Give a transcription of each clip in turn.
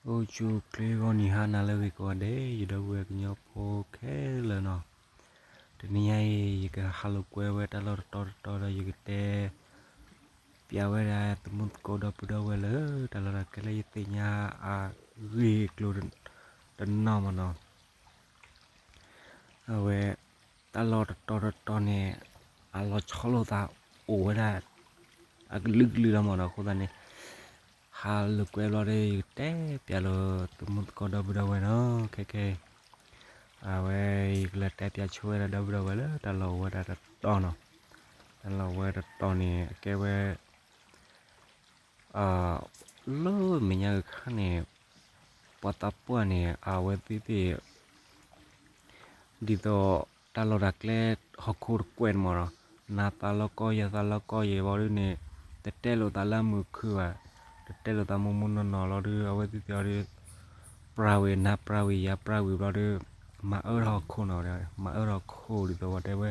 အိၣ်ဆူၣ်ချ့ဂီၤနံၤဟါနၤလၢအဂ့ၤကိးဂၤဒဲး ယဒီပုၢ်ဝဲၢ်ကညီဖိခဲလၢာ်နီၤ, တနံၤညါအံၤ ယကဟးလိာ်ကွဲဝဲတၢ်လီၢ်တတီၤတတီၤဒီး ယကတဲပျးဝဲဒၣ်သမူသကိးဒီပုၢ်ဒီဝဲၢ်လၢ တၢ်လီၢ်တၢ်ကျဲလၢယသ့ၣ်ညါအဂ့ၢ်အကျိၤတနီၤမ့ၢ်နီၤ. အဝဲ တၢ်လီၢ်တတီၤတတီၤန့ၣ် အလီၤဆီလိာ်သးအိၣ်ဝဲဒၣ် အကလုာ်ကလုာ်လီၤမ့ၢ်နီၤ. အဃိသတးန့ၣ် ဟးလိာ်ကွဲဘျီဒီး ယကတဲပျးလီၤသမူသကိးဒီပုၢ်ဒီဝဲၢ်နီၤ. ခဲခဲ အဝဲ ယကလဲၤတဲပျးဆိဝဲဒၣ်ဒီပုၢ်ဒီဝဲၢ်လၢ တၢ်လီၢ်အိၣ်ဝဲဒၣ်တတီၤနီၤ. တၢ်လီၢ်အိၣ်ဝဲတတီၤန့ၣ် အကဲဝဲ လၢမဲာ်ညါကခါန့ၣ် ပှၤသးပှၢ်န့ၣ် အဝဲသ့ၣ်သ့ၣ် ဒ်သိးတၢ်လီၢ်တၢ်ကျဲဟီၣ်ခိၣ်တကွဲၢ်န့ၣ်မ့ၢ်နီၤ, နၤသးလီကီယဲ သးလီကီယဲဘျီဒုန့ၣ် တတဲလိာ်သးလၢအမုာ်ခုၣ်ဘၣ်, တတဲလိာ်သးမိၢ်မိၢ်နီၢ်နီၢ်လီၤဒု အဝဲသ့ၣ်သ့ၣ်အီၤဒု ပြးဝံၤ နၤပြးဝံၤ ယၤပြးဝံၤဘျီဒု မၤအၢထီၣ်ဟီၣ်ခိၣ်နီၤ, မၤအၢထီၣ်ဟီၣ်ခိၣ်ဒ်သိးပှၤတဲဝဲ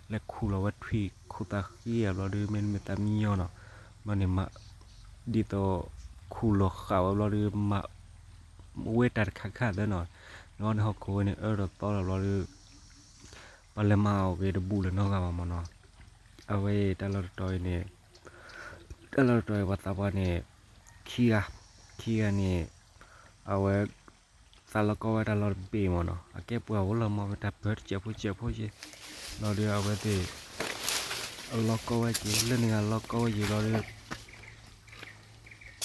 လဲၤခူၣ်လီၤဝဲထွံၣ်ခိၣ်သးဃံဧါဘျီဒု မ့တမ့ၢ်သးမံညီနီၤ, ဘျီန့ၣ် ဒ်သိးခူၣ်လီၤဃာ်ဝဲဘျီဒု မၤဝဲတၢ်တခါခါသၢနီၤ, ဘျီန့ၣ်ဟီၣ်ခိၣ်ဝဲန့ၣ်အၢထီၣ်သီထီၣ်ဘျီဒု ပှၤလဲၤမၤအီၣ်က့ၤတဘူၣ်လၢၤနီတဂၤဘၣ်မ့ၢ်နီၤ. အဝဲတၢ်လီၢ်တတီၤအံၤန့ၣ် တၢ်လီၢ်တတီၤအံၤပှၤသးပှၢ်န့ၣ် ခံဂၤ, ခံဂၤန့ၣ် အဝဲ သးလီကီဝဲတၢ်လီၢ်တဘ့ၣ်မ့ၢ်နီၤ, အကဲပှၤအိၣ်လီၤမ့ၢ်ဝဲတၢ်ပၢတစဲးဖိစဲးဖိက့ၤ, ဘျီဒုအဝဲသ့ၣ် အလီကီဝဲက့ၤ လၢန့ၣ်ဂၤလီကီဝဲက့ၤဘျီဒု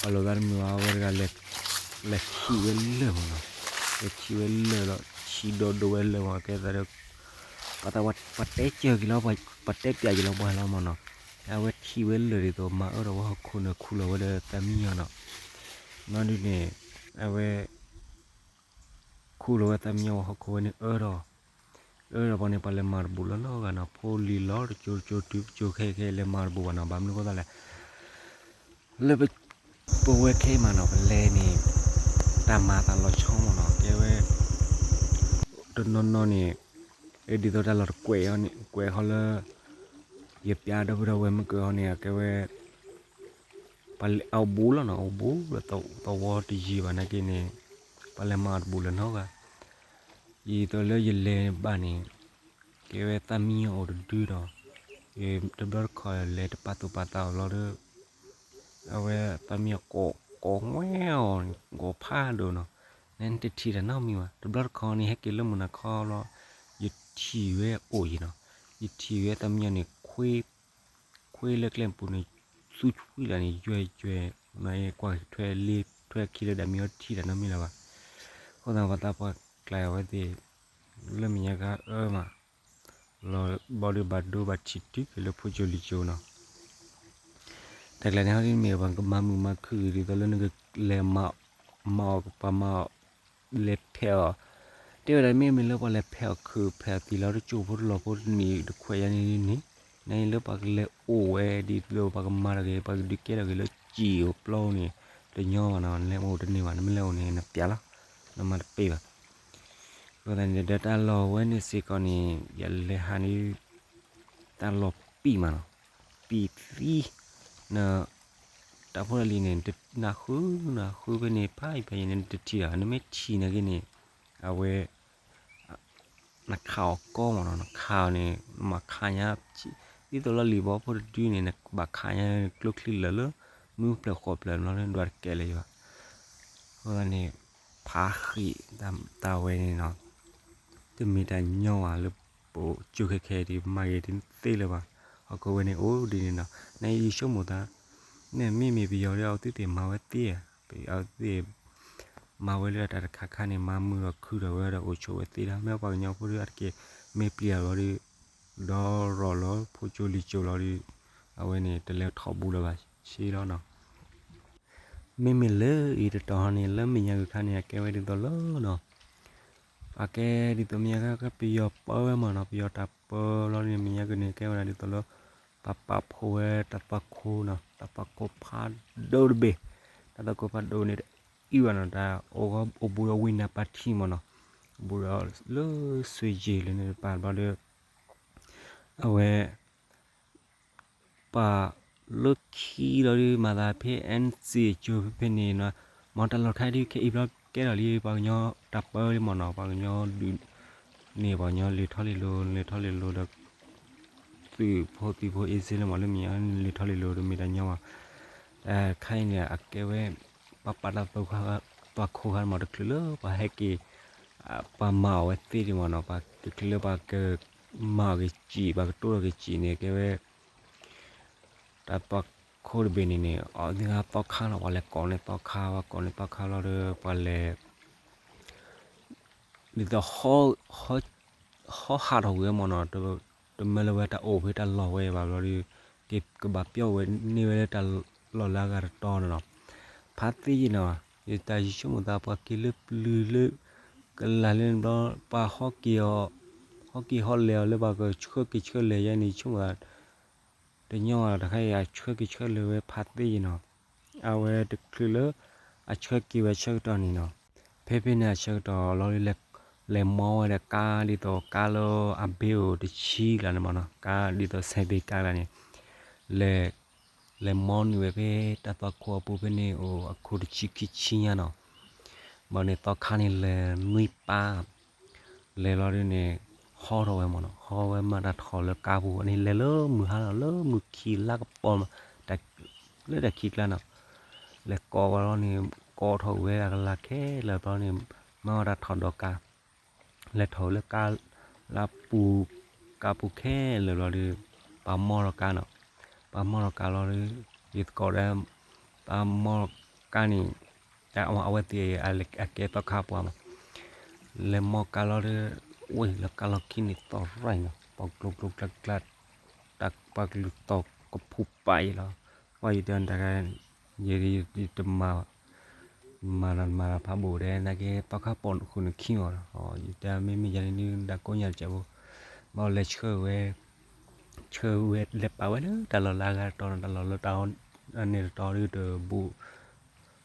အလိာ်သးတမုာ်ဘၣ် အဝဲတဂၤ လဲၤထံၣ်ဝဲလၢာ်မ့ၢ်နီၤ, လဲၤထံၣ်ဝဲလၢာ်လီၤ ထံၣ်ဒီးဒိးဝဲလၢာ်မ့ၢ် ကဲသးဒီး ပှၤသးပှၢ်တဲစၢၤက့ၤလီၤ ပှၤတဲပျးက့ၤလီၤပှၤလီၤမ့ၢ်နီၤ, အဝဲထံၣ်ဝဲလၢာ်ဒ်သိး မၤအၢထီၣ်ဝဲဟီၣ်ခိၣ်န့ၣ် ခူၣ်လီၤဝဲဒီးသးမံညီနီၤ, ဘျီဒုန့ၣ် အဝဲ ခူၣ်လီၤဝဲသးမံညီဝဲဟီၣ်ခိၣ်ဝဲန့ၣ်အၢထီၣ်, အၢထီၣ်ဘျီန့ၣ် ပှၤလဲၤမၤတဘူၣ်လၢၤနီတဂၤနီၤ, ဖိလံၤလီၤတကၠိတကၠိတုၤတကၠိခဲခဲလဲၤမၤတဘူၣ်ဘၣ်နီၤ, ဘၣ်မနုၤအဃိသတးလဲၣ် လၢပဝဲခဲအံၤမ့ၢ်နီၤ ပလဲၤန့ၣ် တၢ်မၤသးလီၤဆီမ့ၢ်နီၤ ကဲဝဲ တနီၤနီၤန့ၣ် ဒ်သိးတၢ်လီၢ်တကွဲးအီၤန့ၣ် ကွဲးဃီလၢ ယပျးဒီပုၢ်ဒီဝဲၢ်မုၢ်ကၢၤအီၤန့ၣ် အကဲဝဲ ပှၤလဲၤအီၣ်ဘူးလီၤနီၤ အီၣ်ဘူးလၢသဝီတယံၤဘၣ်နာ်က့န့ၣ် ပှၤလဲၤမၤအီၣ်တဘူၣ်လၢၤနီတဂၤ, ဒ်သိးလၢယလဲၤဘၣ်န့ၣ် ကဲဝဲသးမံညီအိၣ်တဒုဒီး တဘျီတခီၣ်လဲၤတပာ်သူၣ်ပာ်သးအီၤဘျီဒီး အဝဲသးမံညီကိး ကိးဝဲအီၤ ကိးဖးဒိၣ်နီၤ, နတထံၣ်တၢ်နီတမံၤဘၣ် တဘျီတခီၣ်န့ၣ် ဟဲက့ၤလၢမုၢ်နၤခီလီၤ, ယထံၣ်ဝဲအိၣ်ယံၤနီၤ, ယထံၣ်ဝဲသးမံညီန့ၣ် ခွ့လၢကျဲပူၤန့ၣ် သူဆွံလၢန့ၣ် ယွဲၢ်ယွဲၢ် နကွၢ်ထွဲလ့ထွဲခံလၢဒၣ်မံညီထံၣ်တၢ်နီတမံၤလၢၤဘၣ်, အဃိသတးပှၤသးပှၢ်ကျါအဝဲသ့ၣ် လၢမဲာ်ညါခါအၢမး လီၤဘျီဒုဘၣ်ဒိဘၣ်ထံးတုၤက့ၤလၢဖိကၠိလံၤကၠိနီၤ, တၢ်ကျါန့ၣ်ဟီဒ်မ့ၢ်ပှၤကမၤမုာ်မၤခုၣ်ဒ်သိးလၢနကလဲၤမၤ မၤအီၣ်ပှၤမၤအီၣ် လဲၤဖဲးအီၣ်, တဲဝဲဒၣ်မ့မ့ၢ်လၢပှၤလဲၤဖဲးအီၣ်ခုးဖဲးအီၣ်သံးလီၤတကၠိဖိတလီၢ်ဖိတနံၣ်တခွဲးယါန့ၣ်န့ၣ်, နအံၤလၢပှၤကလဲၤအိၣ်ဝဲဒ်သိးပှၤကမၤတဂ့ၤ ပှၤကဒုးကဲထီၣ်ဂ့ၤလၢစံာ်အိၣ်ပျီန့ၣ် တညီဘၣ်နီၤ, နလဲၤအိၣ်တန့ၢ်ဘၣ် နမ့ၢ်လဲၤအိၣ်န့ၣ် နပျးလီၤ, နမၤတပ့ၢ်ဘၣ် အဃိသတးန့ၣ် ဒီးတၢ်လီၢ်ဝဲန့ၣ်စ့ၢ်ကီးန့ၣ် ယလဲၤဟးန့ၣ် တၢ်လီၢ်ပံာ်မးနီၤ, ပံာ်သံ, န တၢ်ဖိတၢ်လံၤန့ၣ် နဃုနဃုဖဲန့ၣ် ဖးယံၤဖးယံၤန့ၣ် နတထံၣ်ဘၣ်, နမ့ၢ်ထံၣ်နာ်က့န့ၣ် အဝဲ နခးအီၤကီမးနီၤ, နခးအီၤန့ၣ် နမၤခးညါ ဒ်သိးလၢလံာ်ဘီဖိတဒုန့ၣ် နဘၣ်ခးညါကျိချံလၢာ်လၢ မုၢ်ဖျၢၣ်ဃီဖျၢၣ်လီၤ ဒွးတကဲလၢၤဘၣ်, အဃိသတးန့ၣ် ဖးဃံးတၢ်ဝဲန့ၣ်နီၤ တမ့ၢ်တၢ်ညီဘၣ်လၢပအိၣ်ကၠိခဲခဲဒ်မၤဂ့ၤတသ့လၢၤဘၣ်, ဟီၣ်ခိၣ်ဝဲန့ၣ်အိၣ်ဒ်န့ၣ်နီၤ, နယဆိကမိၣ်သး န့ၣ်မ့မ့ၢ်ပယီၤဒီး အဝဲသ့ၣ်မၤဝဲသ့ဧါ, အဝဲသ့ၣ် မၤဝဲလၢတၢ်တခါခါန့ၣ် မၤမုာ်ဒီးခုၣ်ဒီးဝဲဒီးအိၣ်ဆိးဝဲသ့ဒီး မ့ၢ်ပှၤကညီဖိဒီးအတက့ၢ် မ့ၢ်ပျံၤအီၤလီၤဒီး ဒီရီၣ်လီၤ ဖိကၠိလံၤကၠိလီၤဒီး အဝဲန့ၣ်တလဲၤထီၣ်ဘူးလၢၤဘၣ် ဆ့လီၤနီၤ မ့မ့ၢ်လၢအံၤတတီၤဟီန့ၣ် လၢမဲာ်ညါကခါန့ၣ် အကဲဝဲဒ်သိးလၢနီၤ, အကဲဒ်သိးမဲာ်ညါကခါ ပယီၤပၢဝဲမးနီၤ, ပယီၤတၢ်ပၢလီၤန့ၣ် မဲာ်ညါကန့ၣ် ကဲဝဲဒၣ်ဒ်သိးလၢ ပပာ်ဖှိၣ်ဝဲတၢ်သွၣ်ခိၣ်နီၤ, တၢ်သွၣ်ခိၣ်ဖးဒိၣ်တဘ့ၣ်, တၢ်သွၣ်ခိၣ်ဖးဒိၣ်န့ၣ် တအံၤဘၣ်နီၤ, တၢ်အိၣ်ဂီၢ်အိၣ်ဘူးဒီးဝံနၢ်ပၢ်ထံမးနီၤ, ဘူးဒီးလၢစွ့ၣ်ယံၤလၢန့ၣ်တပၤဘျီဒီး အဝဲ ပှၤလၢခံလီၤဒုး မၤသးဖဲ အဲၣ်အၣ်စံၣ် အကၠိဖဲဖဲန့ၣ်နီၤ, မ်တၢ်လီၢ်တခါဒုး ခဲအံၤဘျီ ကဲထီၣ်လံပှၤကညီတၢ်ပၢလံမ့ၢ်နီၤ, ပှၤကညီဒုးန့ၢ်ပှၤကညီလံာ်ထီလံာ်လိၤ လံာ်ထီလံာ်လိၤဒီး သုးဖိသံဖိ easy လၢမ့ၢ်လၢမ့ၢ်ညါ လံာ်ထီလံာ်လိၤတမ့ၢ်တၢ်ညီဘၣ်. တခါအံၤန့ၣ် အကဲဝဲ ပှၤပာ်တၢ်သွါခိၣ်ခါမ့ၢ်တချုးလၢပှၤဟဲက့ၤ ပှၤမၤအီၣ်ဝဲသ့ဒံးမ့ၢ်နီၤ, ပှၤတချုးလၢပှၤကမၤအီၣ်က့ၤစံာ် ပှၤကတိၢ်ထီၣ်က့ၤစံာ်န့ၣ် ကဲဝဲ တၢ်သွါခိၣ်တဘ့ၣ်န့ၣ်န့ၣ် အီၤသ့ၣ်ခါသီခါလီၤ, ပှၤလဲၤကိးန့ၢ်သီခါ ပှၤကိးန့ၢ်သီခါလီၤဒီး ပှၤလဲၤ ဒ်သိး ဟီဟးထီၣ်ကွံာ်ဝဲမ့ၢ်နီၤ, တမၢလၢၤဝဲတၢ်အိၣ်ဖဲတၢ်လီၢ်ဝဲဘၣ်ဘျီဒီး က့ၤကဘၣ်ပျီဝဲန့ၢ်ဝဲလၢတၢ်လီၢ်လၢအဂၤတတီၤန့ၣ်လီၤ. ဖးသ့ယံၤနီၤ, ယတၢ်ယဆိကမိၣ်သး ပှၤက့ၤလၢပျုၤလၢ ကလၤလၢဘျီ ပှၤဟီက့ၤအီၤ ဟီက့ၤဟီလဲၤအီၤလၢပှၤကဆှၢက့ၤဆှၢလဲၤယဲန့ၣ် ယဆိကမိၣ်သး တညီဘၣ်တခါအံၤ အဆှၢက့ၤဆှၢလဲၤဝဲဖးသ့ယံၤနီၤ. အဝဲတချုးလၢ အဆှၢက့ၤဝဲဆၢကတီၢ်န့ၣ်နီၤ, ဖဲဖဲန့ၣ်အဆၢကတီၢ်လီၤ လဲၤမီဝဲဒၣ်ကါ ဒ်သိးကါလၢအဘ့အိၣ်တဆံကျါန့ၣ်မ့ၢ်နီၤ, ကါဒ်သိး စဲးဘ့ကါကျါန့ၣ် လဲၤ လဲၤမီန့ၢ်ဝဲဖဲတၢ်သွါခိၣ်အပူၤဖဲန့ၣ်အိၣ်အခိၣ်တဆံခံဆံညါနီၤ. ဘၣ်န့ၣ်သီခါန့ၣ်လဲၤနွံပၢ် လဲၤလီၤဒုးန့ၣ် ဟီထီၣ်ဝဲမ့ၢ်နီၤ, ဟီဝဲမၤတၢ်ထီၣ်လၢကါပူၤန့ၣ် လဲၤလၢမုၢ်ဟါလီၤ လၢမုၢ်ခံလါကပီၤ လၢတၢ်ခံကျါနီၤ, လဲၤကိးဝဲလီၤန့ၣ် ကိးထီၣ်ဝဲအကလၤခဲလၢာ်ဘျီန့ၣ် မၤဝဲတၢ်ထီၣ်ဒီးကါ လဲၤထီၣ်လၢကါ လၢပူၤ ကါပူၤခဲလၢာ်ဘျီဒီး ပာ်မီထီၣ်ကါနီၤ, ပာ်မီထီၣ်ကါလီၤဒီး ယသကိးဒီး ပာ်မီကါန့ၣ် အဝဲသ့ၣ်အကဲသီခါပှၤမး လဲၤမီကါလီၤဒီး ဝဲလၢကါလီၢ်ခံန့ၣ်သီရၢ်နီၤ ပှၤကျိကျိကျါကျါ တၢ်ပှၤကလုာ်သီၣ်ကဖူးပာ်အံၤလီၤ. ပှၤယတဲတၢ် ယတမၤ မၤတၢ်မၤတၢ်ဖးဘိၣ်ဒဲး နာ်က့ သီခါပိာ်ဃုာ်နခံအီၤဒီး ယတဲမ့မ့ၢ်ယၤန့ၣ်ဒုး ဒၣ်ကိးညါတစဲးဖိ ဘၣ်လဲၤဆှၢဝဲ ဆှၢဝဲလဲၤပာ်ဝဲလၢတၢ်လီၢ်လၢအဂၤတတီၤနီၤ တၢ်လီၢ်လၢတၢ်န့ၣ်တတီၤဒုး တဘူး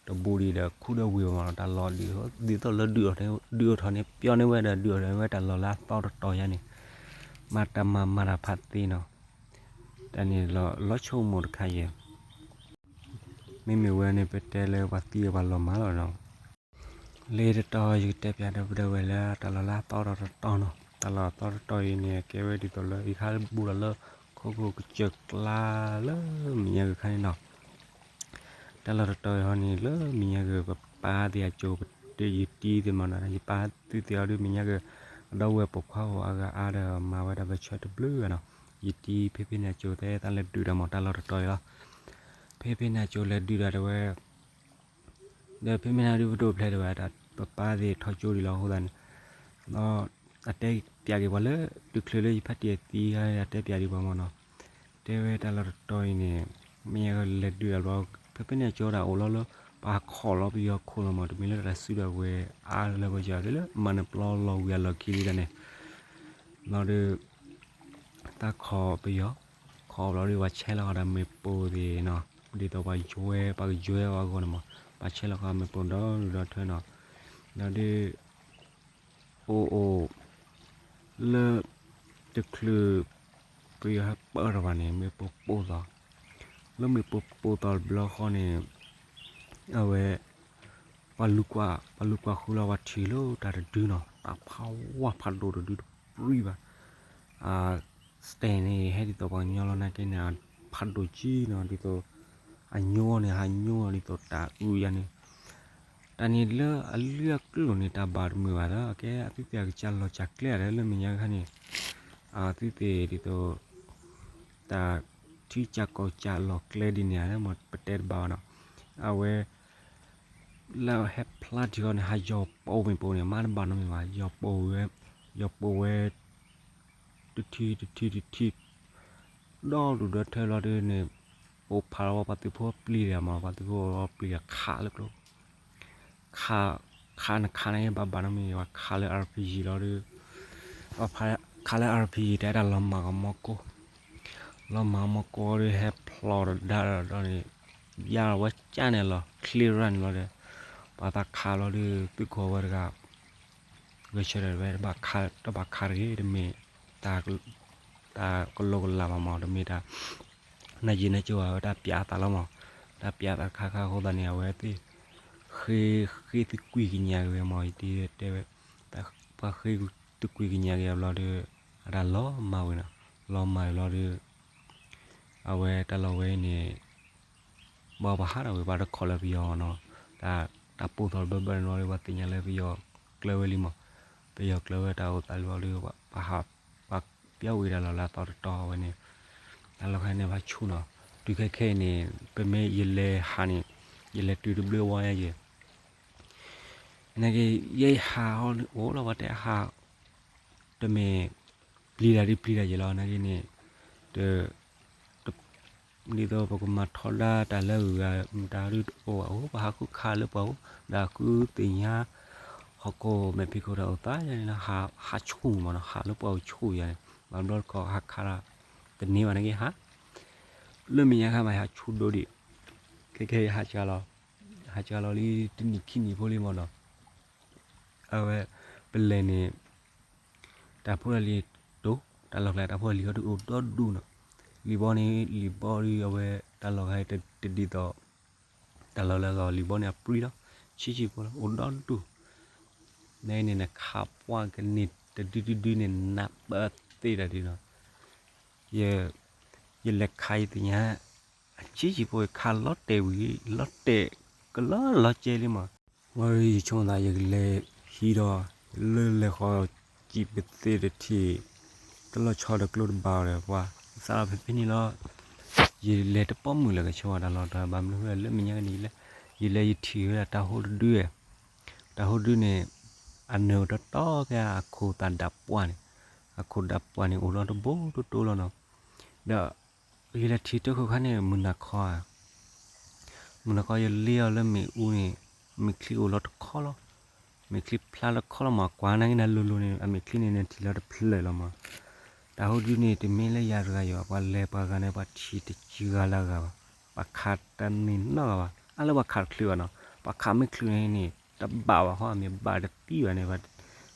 ဒံးဒီးခူဒီးဝံၤဘၣ်မးနီၤ တၢ်လီၢ်ဒ်သိးလၢဒုးအိၣ်ထီၣ်န့ၣ် ပျီန့ၢ်ဝဲဒီး ဒုးအိၣ်ထီၣ်ဝဲတၢ်လီၢ်လၢအသီတတီၤယါန့ၣ် မၤတၢ်မၤမၤတၢ်ဖးသ့နီၤ တၢ်န့ၣ်လီၤဆိကမိၣ်တခါယဲ မ့မ့ၢ်ဝဲန့ၣ် ပတဲလၢပှၤသံအပှၤလီၤမၢ်လီၤနီၤ လၢတတီၤယကတဲပၠးဒီးပဒၢဝဲလၢတၢ်လီၢ်လၢအသီတတီၤနီၤ တၢ်လီၢ်အသီတတီၤအံၤန့ၣ် ကဲဝဲဒ်သိးလၢယခါဘူးလီၤလၢ ခိခိၣ်ကစၢၢ်ကျါလၢမဲာ်ညါဂ့ၤခါန့ၣ်နီၤ တၢ်လီၢ်တတီၤအံၤဟီန့ၣ် လၢမဲာ်ညါဂ့ၤ ပပၢ်သ့ၣ်အကၠိ ပတယတံသ့ၣ်မးနီၤ ယပၢ်သုသ့ၣ်အီၤဒုးမဲာ်ညါဂ့ၤ အဒီပုၢ်ဝဲၢ်ပိာ်ခွါဂီၤအါဂၤအါဒီးမၤဝဲဒၣ်ပဆၢတဘျုးဂၤနီၤ ယတံဖဲဖဲန့ၣ်အကၠိတဲသးလဲၤဒုးတၢ်မး တၢ်လီၢ်တတီၤအံၤလီၤ ဖဲဖဲန့ၣ်အကၠိလဲၤဒုးတၢ်တဲဝဲ ဒီးဖဲမ့ၢ်နၤဒုးပဒိၣ်ဖျဲးဒံးဘၣ် ပပၢ်သ့ၣ်ထီၣ်ကၠိဒံးလီၤအဃိသတးန့ၣ် ဒီးအတဲပၠးက့ၤပှၤလၢ တုၤချုးလၢယဖါတံၢ်အသံခါန့ၣ် အတဲပၠးဒံးပှၤမးနီၤ တဲဝဲတၢ်လီၢ်တတီၤအံၤန့ၣ် မ့ၢ်လဲၤဒုးတၢ်ဘျီ ဖဲဖဲန့ၣ်အကၠိဒၣ်အိၣ်လီၤလၢ ပှၤခီၣ်လီၤပယီၤခိၣ်လီၤမး တမ့ၢ်လၢတၢ်စုဒီးဝဲအါလၢပယီၤသ့ၣ်လၢ မၤနၢၤပျီလီၤဝံၤအလီၢ်ခံလံတၢ်န့ၣ် လီၤဒုး တၢ်ခီၣ်ပယီၤ ခီၣ်ဘျီဒုး ပှၤဆဲးလီၤဃီၤဒီးမ့ၣ်ပိၢ်သ့ၣ်နီၤ ဒ်သိးပှၤယွဲ ပှၤကယွဲအဂီၢ်န့ၣ်မး ပှၤဆဲးလီၤဃီၤမ့ၣ်ပိၢ်ဒီဒူၣ်ဒီထၢနီၤ လီၤဒုး အိၣ်အိၣ် လၢ တချုး ပယီၤဟဲပၢထီၣ်ဘၣ်န့ၣ် မ့ၣ်ပိၢ်ပိၢ်သီ လၢမ့ၣ်ပိၢ်ပိၢ်သီတဘျီဃီန့ၣ် အဝဲ ပှၤလူၤကွၢ် ပှၤလူၤကွၢ်ဃုာ်လီၤ ပှၤထံၣ်လၢတၢ်တဒုနီၤ တၢ်ဖးဝါဖးဒိၣ်တဒုတပြံဘၣ် စတဲၣ်န့ၣ် ဟဲဒ်သိးပှၤကညီလီၤနာ်က့န့ၣ် ဖးဒိၣ်ကံနီၤ ဒ်သိး အညိန့ၣ် ဟးညိဒ်သိးတၢ်အုယါန့ၣ် တၢ်န့ၣ်လၢအလုၢ်အကျိၤန့ၣ် တၢ်ဘၣ်တမုာ်ဘၣ်ဒီး အကဲအသုသ့ၣ်အကစၢ်လီၤစၢ်ကျဲဒီး လၢမဲာ်ညါခါန့ၣ် အသုသ့ၣ်ဒ်သိး တၢ်ထံကၢ်ကီၢ်ကၢ်လီၤကျဲဒ်န့ၣ် မ့ၢ်ပတဲတဘၣ်ဘၣ်နီၤ အဝဲ လၢဟဲဖျါထံဃီန့ၣ် ဟးယီၤပိာ်မ့ၣ်ပိၢ်န့ၣ် မၤတဘၣ်နီတမံၤဘၣ် ယီၤပိာ်ဝဲ ယီၤပိာ်ဝဲ တထံတထံတထံ ဒီဒူၣ်ဒီထၢလီၤဒုးန့ၣ် ပိာ်ဖးလီၤဝဲပှၤသုးဖိပျံၤဒီးမး ပှၤသုးဖိပျံၤဒီးခးလၢကျိ ခး ခးနခးန့ၣ် ဘၣ်ဘၣ်နီတမံၤ ပှၤခးလၢ RPG လီၤဒုး ပှၤခးလၢ RPG တဲဒၣ်လီၤမၢ်ကမီကိ လီၤမၢ်ကမီကိဒီးဟဲဖျိးဒီးဒါဒီးန့ၣ် ယါလီၤဝဲကၠၢ်န့ၣ်လီၤ ချ့ရၢ်န့ၣ်လီၤဒီး ပှၤသးခးလီၤဒုး သုးခိၣ်ဝဲတဂၤ ဂဲၤဆၢထၢၣ်ဝဲ တဘၣ်ခးတဂ့ၤ တမ့ၢ် တၢ်ကလိကလးဘၣ်မး တမ့ၢ်တၢ် နယံာ်နကၠိဘၣ် အဝဲတၢ်ပျးအသးလီၤမး တၢ်ပျးအသးတခါခါအဃိသတးန့ၣ် အဝဲသ့ၣ် ဃ့ ဃ့သကွံာ်ကညးက့ၤဝဲမၢ် ယတဲဝဲ, ပှၤဃ့သကွံာ်ကညးက့ၤဘျီဒီး အတၢ်လီၤမၢ်ဝဲနီၤ, လီၤမၢ်ဘျီဒီး အဝဲတၢ်လီၢ်ဝဲအံၤန့ၣ် ဘၣ်ပှၤဟးထီၣ်ဝဲ ပှၤတခိးလၢပယီၤနီၤ, တၢ်ပိၢ်သီၣ်တဘၢဘၢနီၤဒီး ပှၤသ့ၣ်ညါလၢပယီၤကျၢၤဝဲလံမၢ်, ပယီၤကျၢၤဝဲတၢ်အိၣ်သးလံဘျီဒီး ပှၤဟး ပှၤပျီဝံၤတၢ်လီၢ်လၢအသီတတီၤဝဲန့ၣ်, တၢ်လီၢ်ခါန့ၣ် ပှၤဆူၣ်နီၤ, တုၤခဲခဲအံၤန့ၣ် ပမ့ၢ်ယလဲၤဟးန့ၣ် ယလဲၤတုၤတဘျုးဝါညါယဲၢ် နာ်က့ ယဲယဟးအိၣ်လီၤ ပှၤတဲဟး တမ့ၢ်ပျံၤတၢ်ဒ်ပျံၤတၢ်ယဲၢ်လီၤ နာ်က့န့ၣ်, တ ဒ်သိးပကမၤထီဒါတၢ်လၢအဂုၤအဂၤ မတၤဒုတအိၣ်ဘၣ်အိၣ် ပှၤဟးဃုခးလၢပှၤအိၣ် ဒီးဃုသ့ၣ်ညါ ဟီၣ်ခိၣ်မဲာ်ဖံးခိၣ်တၢ်အိၣ်သးန့ၣ် ဟးဆူၣ်မးနီၤ ဟးလၢပှၤအိၣ်ဆူၣ်ယၤန့ၣ် ဘၣ်ဘျီတခီဟးခးတၢ် တန့ၢ်ဘၣ်နာ်က့ဟး လၢမဲာ်ညါခါမး ဟးဆူၣ်ဒိၣ်ဒံး, ခဲခဲအံၤဟးကလီၤ, ဟးကလီၤလံတနံၣ်ခံနံၣ်ဖိလံမးနီၤ, အဝဲ ပလဲၤန့ၣ် တၢ်ဖိတၢ်လံၤတိၢ် တၢ်လီၢ်ကျါ တၢ်ဖိတၢ်လံၤဟီဒုးအိၣ်ဒီဒူၣ်နီၤ, လံာ်ဘီန့ၣ် လံာ်ဘီဒုးအဝဲ တၢ်လီၢ်ဂၤတဒ်သိး တၢ်လီၢ်လၢအဂီၢ် လံာ်ဘီန့ၣ်အပြံလီၤ, ဆံးဆံးဖိလီၤ အိၣ်ဒီဒူၣ်, နန့ၣ်နခးပှၢ်ကန့ၢ် တဒုဒုဒုန့ၣ် နးပၢၢ်သ့တၢ်ဒ်နီၤ, ယ ယလဲၤခးယသ့ၣ်ညါ အဆံးဆံးဖိ ခးလီၤတဲာ်ဝံၤ လီၤတဲာ် ကလီၤလီၤကဲလံမး, ဝဲယဆိကမိၣ်သး ယကလဲၤဟံးဒီး လၢလဲၤဃီၤ စံးပသ့တထံၣ် တလီၤဆီဒီးကျိတဘၣ်အီၤဒီး ပှၤသးလီၤဖဲဖဲန့ၣ်လီၤ, ယလဲၤတပိာ်မုၣ်လၢကဆၢဝဲတၢ်လီၢ်တၢ်ဘၣ်မနုၤဃိလၢမဲာ်ညါကန့ၣ် ယလဲၤယထံၣ်ဝဲဒၣ်တၢ်ဟိတဒု, တၢ်ဟိတဒုန့ၣ် အနၢၤတတီကဲအခိၣ်သးဒၣ်ပှၢ်န့ၣ်, အခိၣ်ဒၣ်ပှၢ်န့ၣ် အိၣ်ဒီးတဘိတိတိလီၤနီၤ, ဒီး ယလဲၤထံၣ်တၢ်ခိၣ်ခါန့ၣ် မုၢ်နၤခီဧါ, မုၢ်နၤခီယလ့အီၤလၢမ့ၣ်အူန့ၣ်, မ့ၣ်ချံအိၣ်လီၤတခီလီၤ, မ့ၣ်ချံဖျါလီၤတခီလီၤမး ကွၢ်နာ်က့နၤလိၤလိၤန့ၣ် အမ့ၣ်ချံန့ၣ် နထံၣ်လီၤတဖျၢၣ်လီၤမး, တၢ်ဟိဒုန့ၣ် တမ့ၢ်လၢယၤတဂၤယီၤ ပှၤလဲၤပှၤဂၤန့ၣ် ပှၤထံၣ်တယံၤဂၤလၢအဂၤဘၣ်, ပှၤခးတန့ၢ်နီတဂၤဘၣ်, အါလၢပှၤခးတချုးဘၣ်နီၤ, ပှၤခးမ့ၢ်ချုးန့ၣ်န့ၣ် တဘၣ်ဘၣ်ဃီ အမ့ၢ်ဘၣ်တသံဘၣ်န့ၣ်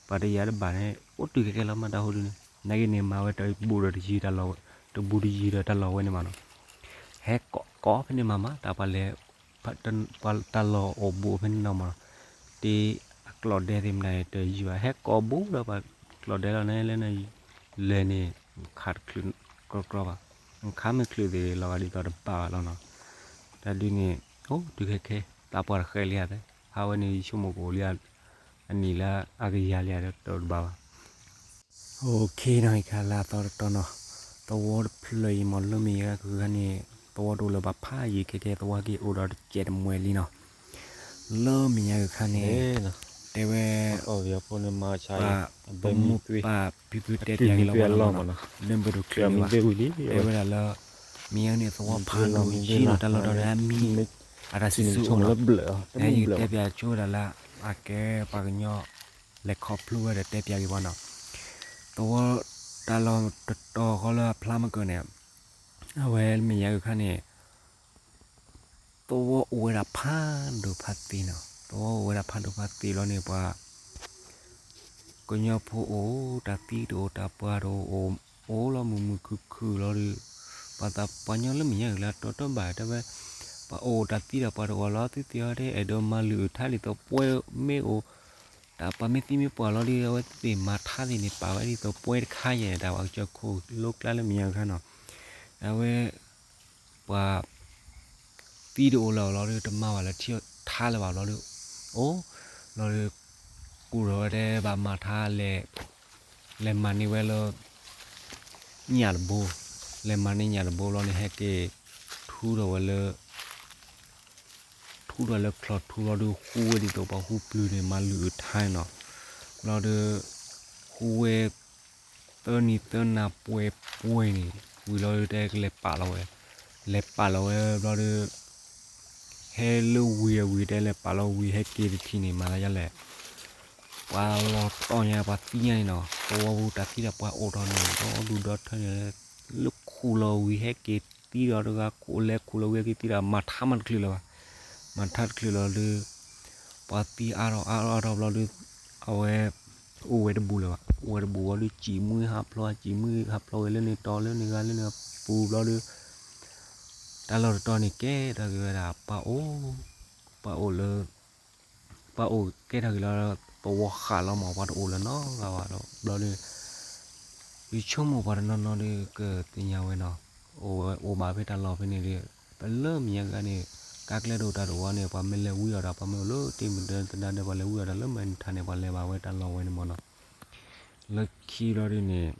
ပှၤတယၤတဘၣ်န့ၣ် အိၣ်တုၤခဲခဲလီၤမး တၢ်ဟိဒုန့ၣ် နာ်က့န့ၣ် မၤဝဲတဘူးဒီးတယံၤတၢ်လီၢ်ဝဲ, တဘူးတယံၤဒီးတၢ်လီၢ်ဝဲန့ၣ်မးနီၤ, ဟဲကိးကိးဖဲန့ၣ်မးမး တၢ်ပှၤလဲၤ တၢ်လီၢ်အိၣ်ဘူးဖဲန့ၣ်နီၤမးနီၤ, တ့အကျီၢ်ဒဲသ့ၣ်မတၤန့ၣ် တယံၤဘၣ် ဟဲကိးဘူးဒီးပှၤကျီၢ်ဒဲလီၤန့ၣ်လၢနလဲၤန့ၣ် ခးတချုးကြီကြီဘၣ်, ခးမ့ၢ်ချုးသ့ၣ်လီၤဂာ်ဒ်သိးတဘၣ်ဘၣ်လီၤနီၤ, တၢ်ဒုန့ၣ် အိၣ်တုၤခဲခဲ သးပှၢ်တဃဲလံဧါ, ဟးဝဲန့ၣ် ယဆိကမိၣ်ကအိၣ်လံ အနံၣ်လၢအကယၤလံဧါ တဘၣ်ဘၣ် OK နီၤ အံၤခါလၢအသီတတီၤနီၤ, သဝီတဖျၢၣ်အံၤမ့ၢ်လၢမဲာ်ညါကခါန့ၣ် သဝီတအိၣ်လၢၤဘၣ်ဖးယံာ်ခဲကဲ သဝီက့ၤအိၣ်ဒီးတစဲးတမှဲၤလံနီၤ, လၢမဲာ်ညါကခါန့ၣ် တဲဝဲ ပမိၢ်ပၢ်ဖံဖုတဲပၠးက့ၤလီၤဝဲလီၤမးနီၤ, လၢဘၢၣ်ဒိၣ်ချၢန့ၣ်ဘၣ်, တဲဝဲဒၣ်လၢ မဲာ်ညါန့ၣ် သဝီဖးဒိၣ်ယံာ်နီၤ တၢ်လီၢ်တတီၤန့ၣ် အမံၤ အတၢ်စံၣ်စိၤအိၣ်နီၤ, ယကတဲပၠးဆိဝဲဒၣ်လၢ အကဲပှၤကညီ လဲၤခီဖျိဝဲဒီးတဲပၠးက့ၤပှၤနီၤ, သဝီတၢ်လီၢ်တတီၤဃီလၢအဖျါမ့ၢ်ကၢန့ၣ် အဝဲမဲာ်ညါကခါန့ၣ် သဝီအိၣ်ဝဲဒၣ်ဖးဒိၣ်ဖးသ့နီၤ, သဝီအိၣ်ဝဲဒၣ်ဖးဒိၣ်ဖးသ့လီၤန့ၣ် ပှၤ ကညီဖိအိၣ် တၢ်သံတအိၣ် တၢ်ပှၢ်တအိၣ် အိၣ်လီၤမုာ်မုာ်ခုၣ်ခုၣ်လီၤဒီး ပှၤသးပှၤကညီလၢမဲာ်ညါက့ၤလၢတီတီဘၣ် တဲဝဲ ပှၤအိၣ်တၢ်သံဒီးပှၤတအိၣ်လီၤ သုသ့ၣ်အီၤတဲ အဲၣ်ဒိးမၤလုၢ်အုၣ်ထါဒ်သိးပှဲၤမ့ၢ်အိၣ် တၢ်ပှၤမ့ၢ်သံမ့ၢ်ပှၢ်လီၤဒီး အဝဲသ့ၣ်မၤထါသ့ၣ်န့ၣ် ပာ်ဝဲဒ်သိးပှဲၤတခါယဲၢ် တၢ်ပှၤကစၢၢ်ခိၣ်လိကျါလၢမဲာ်ညါကခါနီၤ အဝဲ ပှၤ သံတအိၣ်လၢၤအီၤလီၤဒီး တမၤဘၣ်လၢထံထါလၢၤဘၣ်ဘျီဒီး အိၣ် လီၤဒီး ကိၣ်ထီၣ်ဝဲတဲဘၣ်မၤထါလဲၤ လဲၤမၤန့ၢ်ဝဲလၢ ညၣ်တဘိ လဲၤမၤန့ၢ်ညၣ်တဘိလီၤန့ၣ် ဟဲက့ၤ ထူထီၣ်ဝဲလၢ ထူထီၣ်လၢချီၣ်ထူလီၤဒီး ဃူဝဲဒ်သိးပှၤဃူပျုၤန့ၣ် မၤလုၢ်အုၣ်ထါန့ၣ်နီၤ လီၤဒီး ဃူဝဲ သၢနံၤသၢနၤပှဲၤပှဲၤန့ၣ် ဝံၤလီၤဒီး တဲကလဲၤပာ်လီၤဝဲ လဲၤပာ်လီၤဝဲဘျီဒီး ဟဲလၢဝံၤအဝံၤ တဲလဲၤပာ်လီၤဝံၤ ဟဲက့ၤတထံၣ်န့ၣ် မၤသးဒ်လဲၣ် ပှၤလီၤတီၢ်ညါ ပှၤသံညါန့ၣ်နီၤ သဝီပူၤတၢ်သံဒီးပှၤအိၣ်ထီၣ်န့ၣ် ဒီဒူၣ်ဒီထၢန့ၣ် လၢခူၣ်လီၤဝံၤ ဟဲက့ၤသံဒီးတဂၤ ခူၣ်လဲၤခူၣ်လီၤဝံၤ ဟဲက့ၤသံဒီး မၤထါမးတချုးလၢၤဘၣ် မၤထါတချုးလီၤဒီး ပှၤသံအါထီၣ်အါထီၣ်အါထီၣ်ဘျီဒီး အဝဲ အိၣ်ဝဲတဘူးလၢၤဘၣ် အိၣ်ဝဲတဘူးဘျီဒီး စံၣ်မှံဟးဖျိး စံၣ်မှံဟးဖျိးဝဲလၢန့ၣ်တီၤလၢန့ၣ်ဂၤလၢန့ၣ်ပူၤဘျီဒီး တၢ်လီၢ်တတီၤန့ၣ်ကဲထီၣ်က့ၤဝဲဒၣ် ပှၤအိၣ် ပှၤအိၣ်လၢ ပှၤအိၣ်ကဲထီၣ်က့ၤလီၤ သဝီဃာ်လီၤမး ပှၤတအိၣ်လၢၤနီတဂၤဘၣ်ဒီး ဘျီဒီး ယဆိကမိၣ်ပှၤတနီၤနီၤဒီးကသ့ၣ်ညါဝဲနီၤ, အိၣ်ဝဲအိၣ်ဘၣ်ဖဲတၢ်လီၢ်ဖဲန့ၣ်ဒီး ပလၢမဲာ်ညါကါန့ၣ် ကါကျဲဒိၣ်တၢ်တဝီန့ၣ် ပှၤမ့ၢ်လဲၤဝံအီၤဒီး ပှၤမ့ၢ်အိၣ်လၢတ့မုၢ်ဒၢသဒါဒၢး ပှၤလဲၤဝံအီၤဒီးလၢမဲာ်နထးန့ၣ် ပှၤလဲၤဘၣ်ဝဲတၢ်လီၢ်ဝဲန့ၣ်မးနီၤ, လၢခံဘျီဒ်န့ၣ်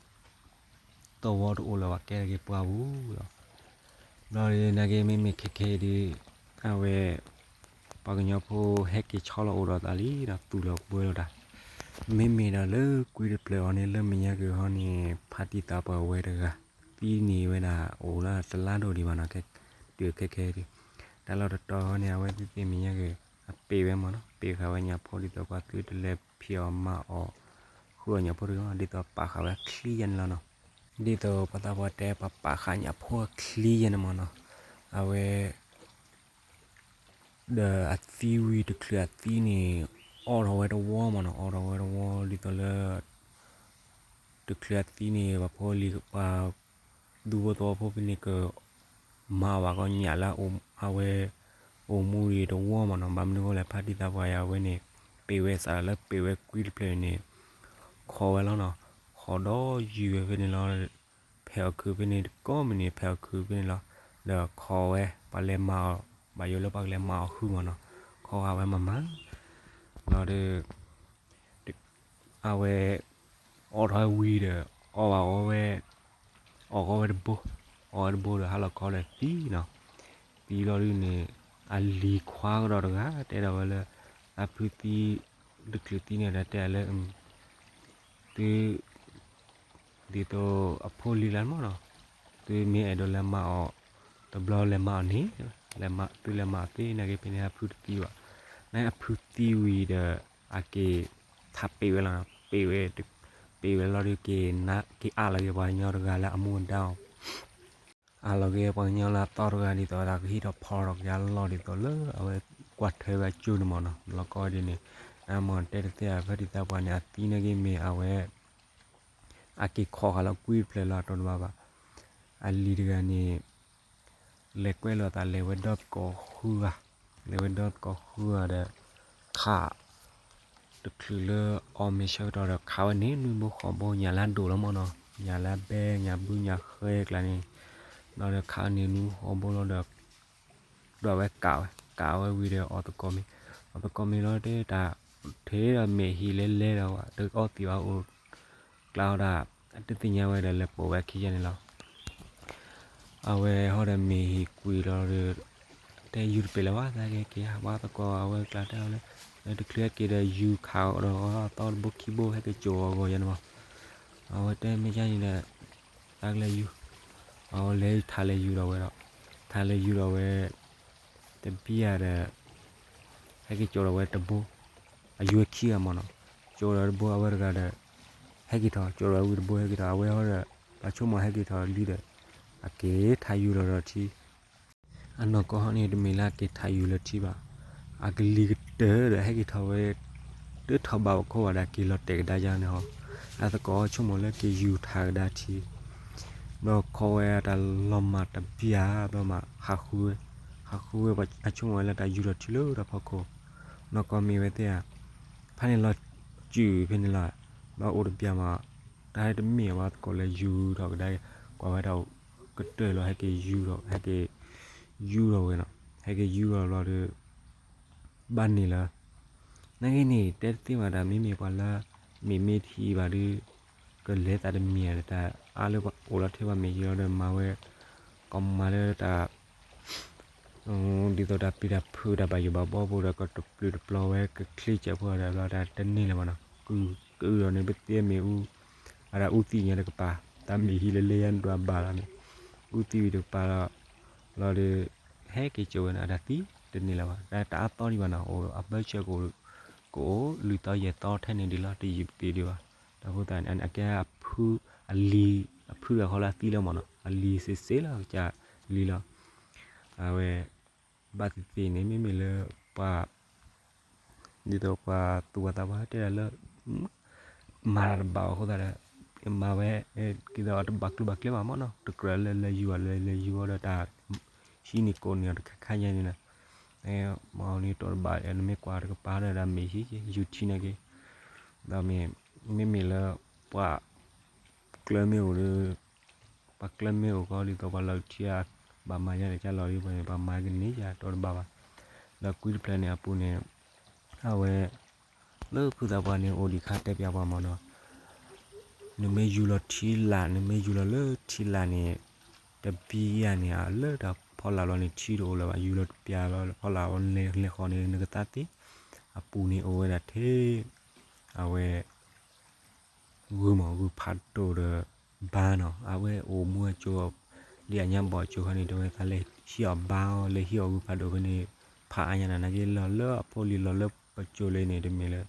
သဝီတအိၣ်လၢၤဘၣ် ကဲထီၣ်က့ၤပှၢ်ပူၤလီၤ. ဘျီဒ်န့ၣ်က့ မ့မ့ၢ်ခဲခဲအံၤဒီး အဝဲ ပှၤကညီဖိဟဲက့ၤဆီလီၤအိၣ်ဒီးသးလံဒီး သူၣ်လီၤဘှဲလီၤတၢ်, မ့မ့ၢ်ဒီးလၢကွံတဖျၢၣ်အီၤန့ၣ် လၢမဲာ်ညါက့ၤဟီန့ၣ် ဖါတံၢ်သးပှၢ်ဝဲတဂၤ သံန့ၢ်ဝဲဒၣ် အိၣ်လၢတလါဒိၣ်ဒံးဘၣ်နီၤ, ကဲတုၤခဲခဲအံၤဒီး တၢ်လီၢ်တတီၤဟီန့ၣ် အဝဲသ့ၣ်သ့ၣ်မဲာ်ညါက့ၤ အပ့ၢ်ဝဲမးနီၤ, ပ့ၢ်ဃာ်ဝဲညၣ်ဖိဒ်သိးပှၤသုတလဲၤဖံးအီၤမၤအီၤ ဃုအီၤညၣ်ဖိတဂ့ၤမး ဒ်သိးပာ်ဃာ်ဝဲအချံယဲၢ်န့ၣ်လီၤနီၤ. ဒ်သိးပှၤသးပှၢ်တဲ ပှၤပာ်ဃာ်ညၣ်ဖိအချံယဲၢ်န့ၣ်မးနီၤ, အဝဲ ဒီးအသံဝံၤတချုးအသံန့ၣ် အိးထီၣ်ဝဲတဝီမးနီၤ, အိးထီၣ်ဝဲတဝီ ဒ်သိးလၢ တချုးအသံန့ၣ် ပှၤဖိလံၤ ပှၤဒူဖိသဝီဖိဖဲန့ၣ် ကမၤအီၤဘၣ်ကီညၣ်လၢအဝဲ အိၣ်မူဒံးတဝီမးနီၤ, ဘၣ်မနုၤအဃိလဲၣ် ဖါတံၢ်သးပှၢ်အံၤ အဝဲန့ၣ် ပ့ၢ်ဝဲစးလၢပ့ၢ်ဝဲကွံတဖျၢၣ်န့ၣ် ခိးဝဲလီၤနီၤ, ခိးဒီးယုၢ်ဝဲဖဲန့ၣ်လီၤ. ဖဲးအီၣ်ခုးဖဲန့ၣ် ကိးမုၢ်နံၤ ဖဲးအီၣ်ခုးဖဲန့ၣ်လီၤ. ဒီးခိးဝဲ ပှၤလဲၤမၤအီၤ ဘၣ်ယိၣ်လၢပှၤကလဲၤမၤအီၤဃုမးနီၤ, ခိးဃာ်ဝဲမၤမၤ လီၤဒီး အဝဲ အိးထီၣ်ဝဲဝံၤဒီး အီၣ်ဘၣ်အီဝဲ အီၣ်ဃီဝဲတဘိ, အီၣ်ဝဲတဘိဒီးဟါလီၤခီဒီးသံနီၤ, သံလီၤဒုန့ၣ် အလံၤခွါကဒီးတဂၤ တဲဒီးဝဲလၢ အဖုသံ တချုးသံန့ၣ်ဒီးတဲလၢ သု ဒ်သိးအဖိလံၤလၢမးနီၤ, သုမ့ၢ်အဲၣ်ဒိးလဲၤမၤအီၤ တဘျီလဲၤမၤအီၤန့ၣ်, သုလဲၤမၤအီၤသ့ နာ်က့ဖဲန့ၣ်အဖုတသံဘၣ်. နအဖုသံဝံၤဒီး အက့ၤထးပ့ၢ်ဝဲလီၤ, ပ့ၢ်ဝဲ ပ့ၢ်ဝဲလီၤဒီး က့ၤအးလီၤက့ၤပှၤကညီတဂၤလၢအမူအဒါအီၤ အးလီၤက့ၤပှၤကညီလၢအသီတဂၤဒ်သိး တၢ်ကဟံးထီၣ်ဖီထီၣ်က့ၤအလီၢ်ဒ်သိးလၢအဝဲကွၢ်ထွဲဝဲအကၠိန့ၣ်မးနီၤ, လီၤကီဒ်န့ၣ်, အမ့ၢ်တဲတသ့အဖဲဒ်သးပှၢ်န့ၣ် အသံန့ၣ်က့ၤမ့ၢ်အဝဲ အက့ၤခိးဃာ်လီၤကွံတဖျၢၣ်လီၤ အတီတဘၣ်ဘၣ်. အလံၤတဂၤန့ၣ် လဲၤကွဲလိာ်သးလဲၤဝဲဒီသကိးဃုဂၤ, လဲၤဝဲဒီသကိးဃုဂၤဒီး ခး တချုးလၢအီၣ်မ့ၤဆၢကတီၢ်ဒီး ခးဝဲန့ၣ်နွံဘိဃိးဘိ ညၣ်လၢဒိၣ်လီၤမးနီၤ, ညၣ်လၢဘဲ ညၣ်ဘု ညၣ်ဃဲကျါန့ၣ်, ဒီးခးန့ၣ်နွံဃိးဘိလီၤဒီး ဒီးအဝဲကးဝဲ, ကးဝဲဝံၤဒီးအီၣ်သကိးမ့ၤ, အီၣ်သကိးမ့ၤလီၤတဲတၢ် ထဲဒီးမ့ၢ်ဟံးလဲလဲဒီး တအီသံးဘၣ်အိၣ် ကျါဟီဒၣ် အတသ့ၣ်ညါဝဲဒီးလဲၤပိာ်ဝဲခံယဲၢ်န့ၣ်လီၤ. အဝဲဟီဒီးမ့ၢ်ဟံးကွံာ်လီၤဒီး တဲယူၤတပ့ၢ်လၢၤဘၣ် သးက့ၤက့ၤ ပှၤသကိးအဝဲကျါတဲအီၤလၢ တချုးဟဲက့ၤဒီးယူၤခးအီၤဒီးအသီတဘိခံဘိ ဟဲက့ၤစိာ်အီၤဂီၢ်ယဲၢ်န့ၣ်မး. အဝဲတဲမ့ၢ်ကါန့ၣ်ဒီး သးကလဲၤယူၤ, အဝဲလဲၤထးလဲၤယူၤဒီးဝဲဒီး ထးလဲၤယူၤဒီးဝဲ တဘျီဒီး ဟဲက့ၤစိာ်ဒီးဝဲတဘိ, အယူၤခံဂၤမးနီၤ, စိာ်ဒီးတဘိအဝဲတဂၤဒီး ဟဲက့ၤထီၣ် စိာ်ဒီးဝံၤတဘိဟဲက့ၤထီၣ် အဝဲဟီဒီး ပှၤဆိကမိၣ်ဟဲက့ၤထီၣ်လံဒီး အက့ၤထးယူၤလီၤဒီးထံ အနီၢ်ကီၢ်ဟီန့ၣ် တမ့ၢ်လၢအက့ၤထးယူၤလီၤထံဘၣ်. အကလံၤကတၢၢ်ဒီးဟဲက့ၤထီၣ်ဝဲ တထီၣ်ဘးပခိၣ်ဘၣ်ဒီး က့ၤလီၤတဲာ်ကဒါယါန့ၣ်ဟီ, အသကိးဆိကမိၣ်လၢက့ၤယူၤထးကဒါထံ, ဘျီခိးဝဲတၢ်လီၤမၢ်တဘျီ, ဘျီမးဟးဃုဝဲ, ဟးဃုဝဲ အဆိကမိၣ်ဝဲလၢတၢ်ယူၤထီၣ်ထံလၢတၢ်ဖီခိၣ်, နီၢ်ကီၢ်မ့ၢ်ဝဲသ့ၣ်ဧါ, ဖဲန့ၣ်လီၤစုာ်ဖဲန့ၣ်လီၤ, ဘျီအိၣ်တဘျီမး တၢ်ဟဲတမ့ၢ်အဝဲသကိးလၢယူၤထီၣ်ကဒါ, ကွၢ်ဝဲဒၣ်ကတၢၢ်လီၤ ဟဲက့ၤယူၤထီၣ် ဟဲက့ၤယူၤထီၣ်ဝဲနီၤ, ဟဲက့ၤယူၤထီၣ်ဘျီဒီး ဘၣ်န့ၣ်လီၤ. နာ်က့န့ၣ် တဲတသ့ဘၣ်တၢ် မ့မ့ၢ်ပှၤလၢ မ့ၢ်မ့ၢ်ထံၣ်ဘၣ်ဒီး ကလဲၤသးတမံၤဧါဒီး တၢ်အါလၢပှၤအိၣ်လီၤထဲပှၤမ့ၢ်ယံၤလီၤဒီး မၤဝဲ ကမၤလၢတၢ် ဒ်သိးတၢ်ပျံၤတၢ်ဖုးတၢ်ဘၣ်ယိၣ်ဘၣ်ဘီဖိဒီး ကတပျုာ်တပျီၤဝဲ ကချ့စဲးဖိဒီး ဘျီတၢ်တန့ၢ်လၢၤဘၣ်နီၤ, ကအုဒီးန့ၣ် ပသ့မ့ၢ်အူ အတၢ်အူသံၣ်ညါတကပၤ, တၢ်မ့ၢ်ဟံးလၢလဲယါဒွးဘၣ်လီၤန့ၣ်, အူသံၣ်ဝံၤတကပၤလီၤ, လီၤဒီး ဟဲက့ၤစိာ်ဝဲန့ၣ် အတၢ်သံတန့ၢ်လၢၤဘၣ်, တၢ်တအါသီဒံးဘၣ်နီၤ, အိၣ်အဘၢဆၢ ကအိၣ်လွံၢ်သီယဲၢ်သီထဲန့ၣ်ဒံးလီၤ, တယံာ်ပသံးဒံးဘၣ်. တၢ်ဖိသၣ်န့ၣ် အကဲအဖု အလံၤ အဖုအဃီလၢအသံလၢၤမးနီၤ, အလံၤစ့စ့လီၤ ကစၢ်လံၤလီၤ. အဝဲ ဘၣ်သ့ၣ်သ့ၣ်န့ၣ် မ့မ့ၢ်လၢပှၤ ဒ်သိးပှၤသူၣ်ပှၤသးပှၢ်တဲဒၣ်လၢ မၤတၢ်တဘၣ်အဃိသတးဒီး မၤဝဲ ဒ်သိးတဘၣ်ကျိၤဘၣ်ကျဲဘၣ်မးနီၤ, တကြၢးလၢလဲၤယူၤဘၣ် လဲၤလဲၤယူၤအီၤဒီးတၢ် ဟံးန့ၢ်ကိးန့ၢ်အီၤတခါခါညါန့ၣ်လီၤ. မ့ၢ်အီၤန့ၣ်တီတဘၣ် နမ့ၢ်ကွၢ်တကပၤဒီး ဒၣ်မ့ၢ်ဟံၣ်က့ ယူၤထံနာ်က့ ဒီးမ့ၢ် မ့မ့ၢ်လၢ ပှၤ ကျၢၢ်မ့ၢ်အိၣ်ဒီး ပှၤကျၢၢ်မ့ၢ်အိၣ်ကီး ဒ်သိးပှၤလီၤထံဧါ ဘၣ်မၤယါန့ၣ် ကၢ်လီၤဒ်ပှၤန့ၣ် ပှၤမၤကန့ၢ်ယါတီတဘၣ်ဘၣ်. ဒီးကွံတဖျၢၣ်န့ၣ် အပူၤန့ၣ် အဝဲ လၢဖုသးပှၢ်န့ၣ် အိၣ်ဒံးခါတဲပၠးပှၤမ့ၢ်နီၤ နမ့ၢ်ယူၤလီၤထံလာ် နမ့ၢ်ယူၤလီၤလၢထံလာ်န့ၣ် တဘံယါန့ၣ် လၢတၢ်ဖီလာ်ဘျီန့ၣ် ထံတအိၣ်လၢၤဘၣ် ယူၤလီၤတပၠးလီၤဖီလာ်ဘျီ လဲၤဃီၤန့ၣ် နကသးသ့ အပူၤန့ၣ်အိၣ်ဝဲဒၣ်ထဲ အဝဲ ဂုၢ်မး ဂုၢ်ဖးဒိၣ်ဒီး ဘါနီၤ အဝဲအိၣ်မူအစိၤ ဒ်အညါဘီၣ်အစိၤခါန့ၣ် တဲဝဲသးလဲၤဟံးအီၣ်ဘါအီၤ လဲၤဟံးအီၣ်ဂုၢ်ဖးဒိၣ်ဖဲန့ၣ် ဖးအါညါနၤနာ်က့လီၤလၢအဖိလံၤလီၤလၢပစိၤလၢန့ၣ် တမ့ၢ်လၢ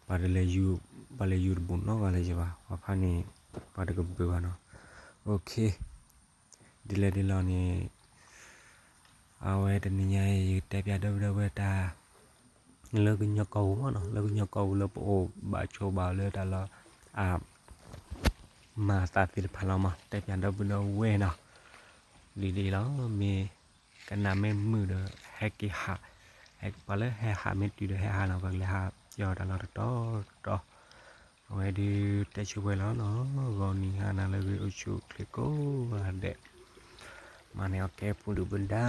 ပှၤတလဲၤယူၤ ပှၤလဲၤယူၤတဘူးနီတဂၤလၢၤဘၣ် ပှၤဖးန့ၣ် ပှၤတကဘုးဘၣ်နီၤ OK ဒ်လဲၣ်ဒ်လဲၣ်န့ၣ် အဝဲတနံၤညါအံၤ ယကတဲပၠးဒီပုၢ်ဒီဝဲၢ်တၢ် လၢကညီကီၢ်ပူၤမ့ၢ်နီၤ လၢကညီကီၢ်ပူၤလၢပအိၣ်ဘၣ်ဆိးဘၣ်လၢတၢ်လီၢ် အ မၤသးသ့ၣ်တဖၣ်လီၤမး တဲပၠးဒီပုၢ်ဒီဝဲၢ်နီၤ ဒ်ဒ်လီၤ မ့ၢ်ကနၣ်မ့ၢ်မုာ်ဒီး ဟဲက့ၤဟး ဟဲပှၤလၢဟဲဟးမ့ၢ်တုၤဒီးဟဲဟးနီၤ ပကလဲၤဟးပၠီတၢ်လီၢ်တတီၤတတီၤ အဝဲဒုးတဲဆိဝဲလီၤနီၤ ဂီၤနံၤဟါနၤလၢဂ့ၤအိၣ်ဆူၣ်အိၣ်ချ့ကိးဂၤဒဲး မၤန့ၢ်အီၣ်ကဲပူၤဒုၣ်ပူၤဒါ